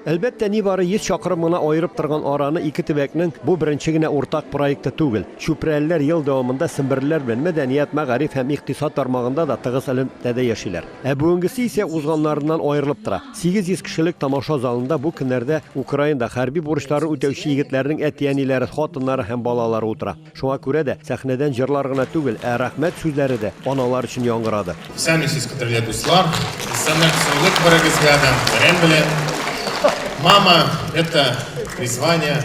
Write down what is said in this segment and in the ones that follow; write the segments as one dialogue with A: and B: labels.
A: Әлбәттә, нибары 100 чакрым гына аерып торган араны ике төбәкнең бу беренче генә уртак проекты түгел. Чүпрәлеләр ел дәвамында семберлеләр белән мәдәният, мәгариф һәм икътисад тармагында да тыгыз элемтәдә яшиләр. Ә бүгенгесе исә узганнарыннан аерылып тора. 800 кешелек тамаша залында бу көннәрдә Украинада хәрби бурычларын үтәүче егетләрнең әти-әниләре, хатыннары һәм балалары утыра. Шуңа күрә дә сәхнәдән җырлар гына түгел, ә рәхмәт сүзләре дә аналар өчен яңгырады.
B: Исәнмесез, кадерле дуслар! Исәнлек, саулык барыгызга да, бәйрәм белән! Мама, это призвание,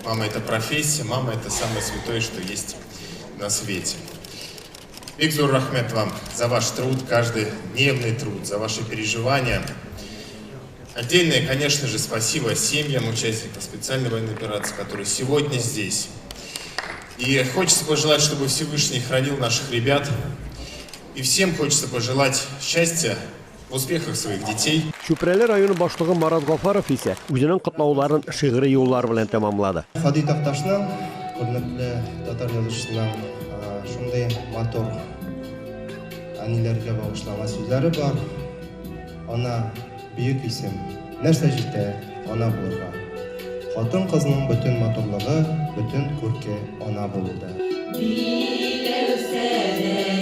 B: мама, это профессия, мама, это самое святое, что есть на свете. Бик зур рәхмәт вам за ваш труд, каждый дневный труд, за ваши переживания. Отдельное, конечно же, спасибо семьям участников специальной военной операции, которые сегодня здесь. И хочется пожелать, чтобы Всевышний хранил наших ребят. И всем хочется пожелать счастья в успехах своих детей.
A: Чүпрәле районы башлыгы Марат Гафаров исә үзенең котлауларын шигъри юллар белән тәмамлады.
C: Һади Такташның, күренекле татар язучысының шундый матур әниләргә багышланган сүзләре бар. Ана, бөек исем. Нәрсә җитә ана булырга? Хатын-кызның бөтен матурлыгы, бөтен күрке ана булуда.
D: Миләүсәдә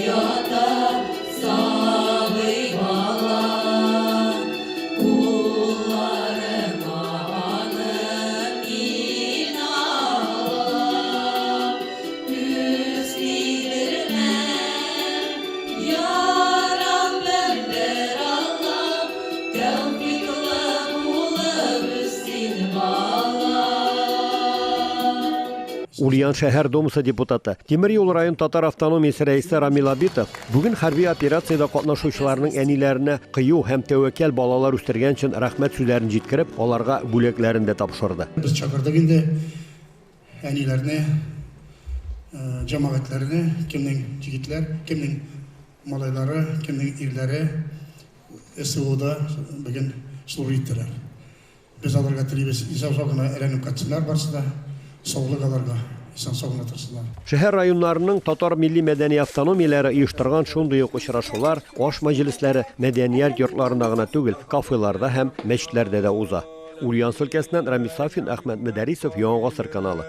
D: ята сабый бала, Кулларыма аны мин алам. Күз тидермәм, я Раббем, бер Аллам, Тәүфыйклы булып үссен балам.
A: Ульян шәһәр Думасы депутаты, Тимер юл район татар автономиясе рәисе Рамил Абитов бүген хәрби операциядә катнашучыларның әниләренә кыю һәм тәвәккәл балалар үстергән өчен рәхмәт сүзләрен җиткереп, аларга бүләкләрен дә тапшырды.
E: Без чакырдык инде әниләрне, җәмәгатьләрне, кемнең җегетләр, кемнең малайлары, кемнең ирләре СВОда бүген служить итәләр. Без аларга телибез, исән-сау гына әйләнеп кайтсыннар барысы да, саулык аларга, исән-сау гына торсыннар.
A: Шәһәр районнарының татар милли-мәдәни автономияләре оештырган шундый ук очрашулар, аш мәҗлесләре мәдәният йортларында гына түгел, кафеларда һәм мәчетләрдә дә уза. Ульяновск өлкәсеннән Рамис Сафин, Әхмәт Мөдәрисов, Яңа Гасыр каналы.